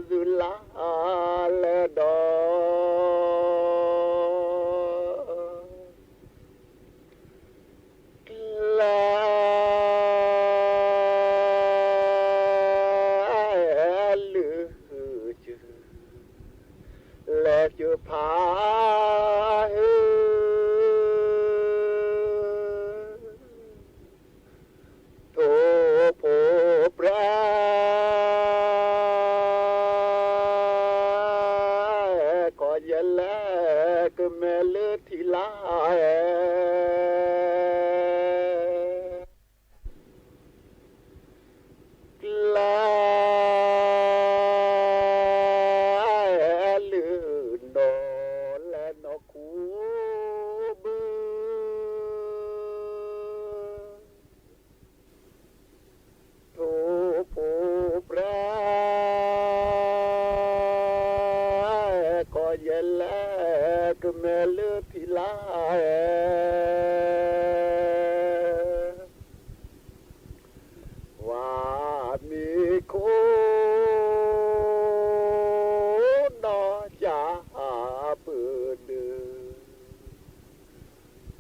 သုလၢ်လဲၤဒံး သုလၢ်လဲၤဒီး ကျဲလုၢ် လဲၤစၢဖး ထိၣ်ဖိပြဲ ကီၢ်ယဲလဲၣ် ကမဲာ်လၢထံလၢ် ကျဲ လုၢ်နီၤ လဲၤနီၤခူဘု ထိၣ်ဖိပြဲ ကီၢ်ယဲလဲၣ် ကမဲာ်လၢထံလၢ် ဝၤမ့ၢ်ခိၣ် နီၢ်ကၠၢ်ပၢၢ်ဒၢး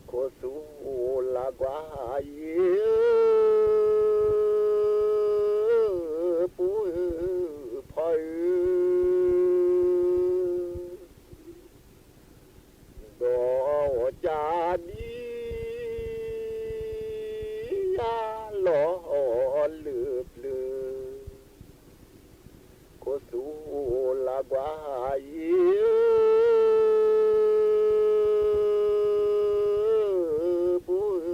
ခိၣ်သူလၤကွၢ်ယံၤ ပုၢ်ဖီဧၢ ဒီးကၠၢ်ဒံယၤလီၤလၢပျၢၤ ခိၣ်သူလၤကွၢ်ယံၤ ပုၢ်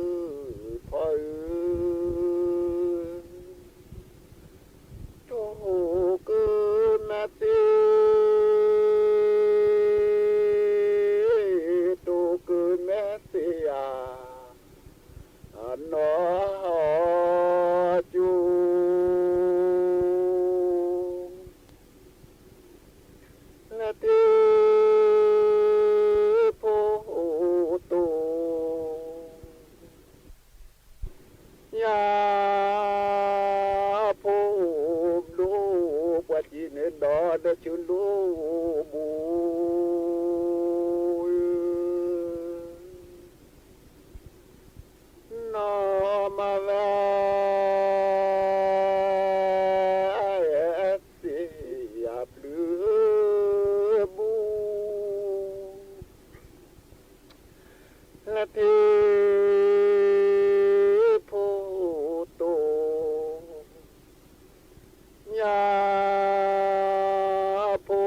ဖီဧၢ တိၢ်ကမဲာ်သ့ တိၢ်ကမဲာ်သ့ယၤ အနီၢ်ကၠိ လဲၤတ့ဖိတိၢ် ညါဖိဘျိ ပှၤစံးန့ၣ်ဒီးဒီးဆူလိၣ်ဘိ နီၢ်မၤဝဲ သ့ၣ်ယၤပျုၢ်ဘူ လဲၤတ့ဖိတိၢ် ညါဖိ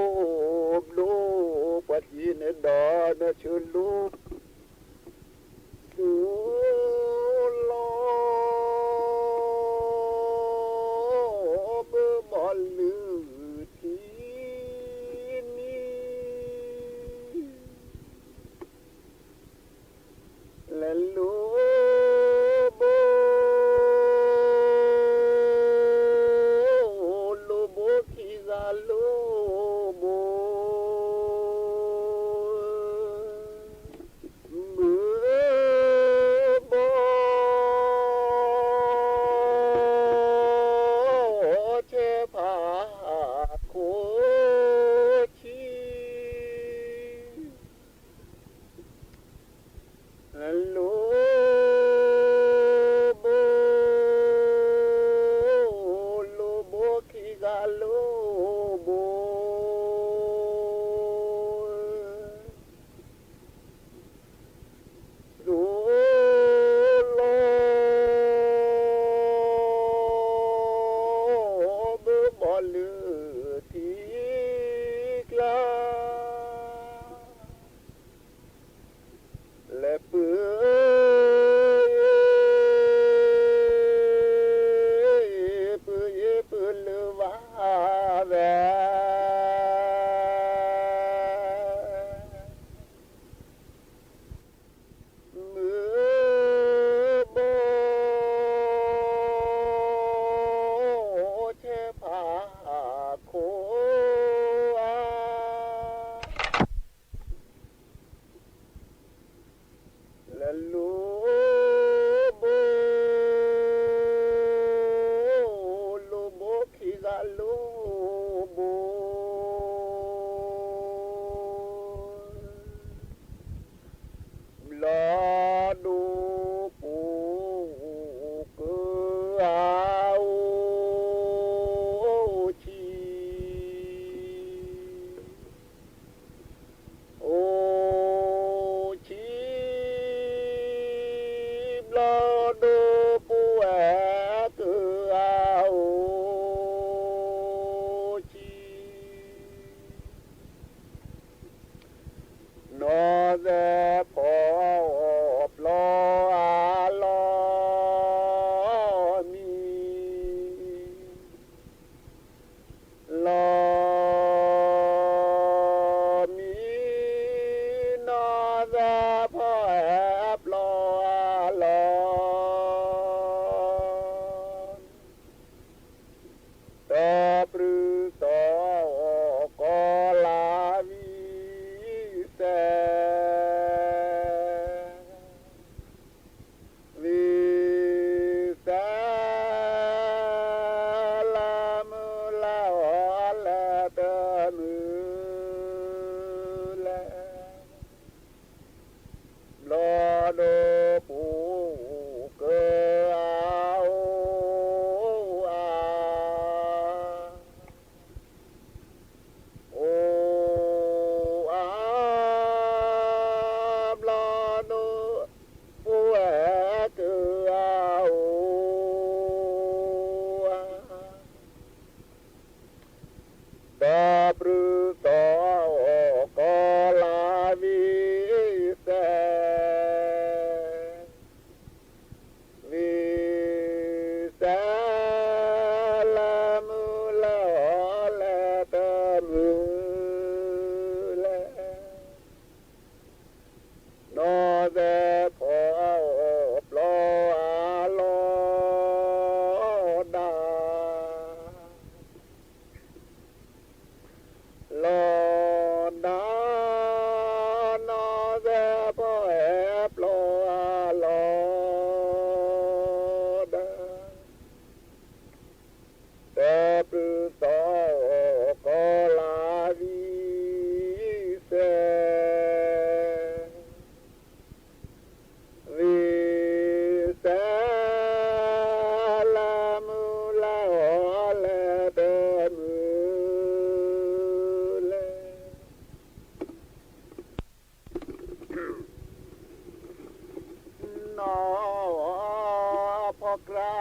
ဖီကျါ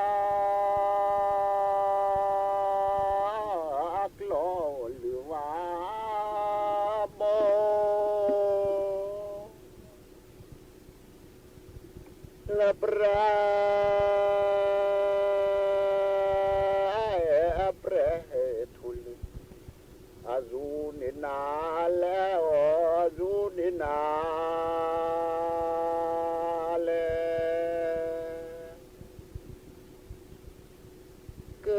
အကျီၢ်လုၢ်ဝါဘီ လၢပြၢ ပြၢဟဲထူလၢ အစူၤန့ၢ်နၤလဲၣ်, အစူၤန့ၢ်နၤလဲၣ်, က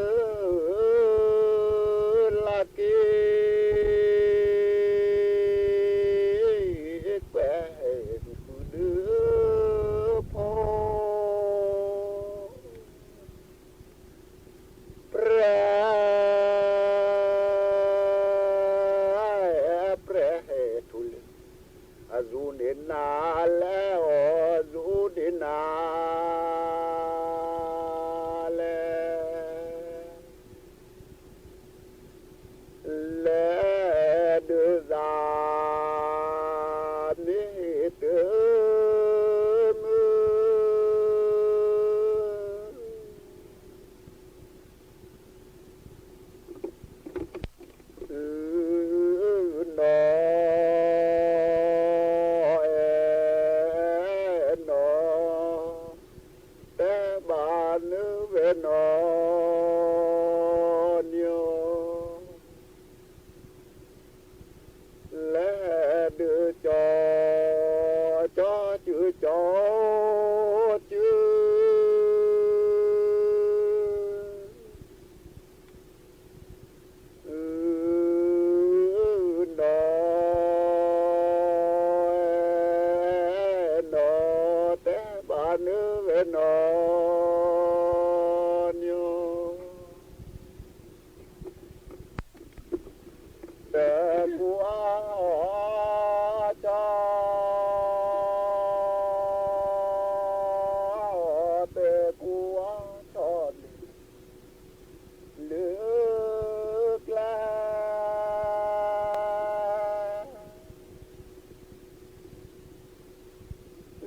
လၤက့ၤ ကွဲးဃုာ်ဒုးဖီ ပြၢ ပြၢဟဲထူလၢ အစူၤန့ၢ်နၤလဲၣ်, အစူၤန့ၢ်နၤလဲၣ်, လဲၤဒုးစၢ မ့ၢ်တမုာ် နီၢ်အဲၣ်နီၢ် တဲဘၣ်နုၤဝဲနီၢ်နီၢ် လဲၤဒုးကၠီ ကၠီစု ကၠီစု နီၢ်အဲၣ်နီၢ် တဲဘၣ်နုၤဝဲနီၢ်နီၢ် တကူအီၤကၠီ တကူအီၤကၠီန့ၣ် လၢကျဲ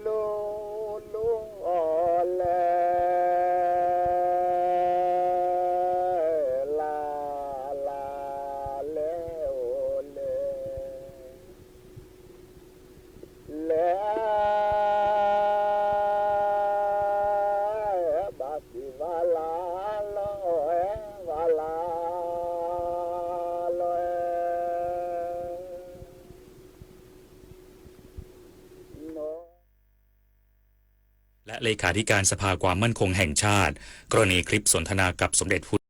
လိၤလိၤအီၤလဲၣ် လၢ်လၢ်လဲၣ်အိၣ်လဲၣ် လဲၤ ဘၣ်သ့ၣ်ဘၣ်လၢ်လီၤ အဲၣ်ဘၣ်လၢ်လီၤ အဲၣ် และเลขาธิการสภาความมั่นคงแห่งชาติ กรณีคลิปสนทนากับสมเด็จพระ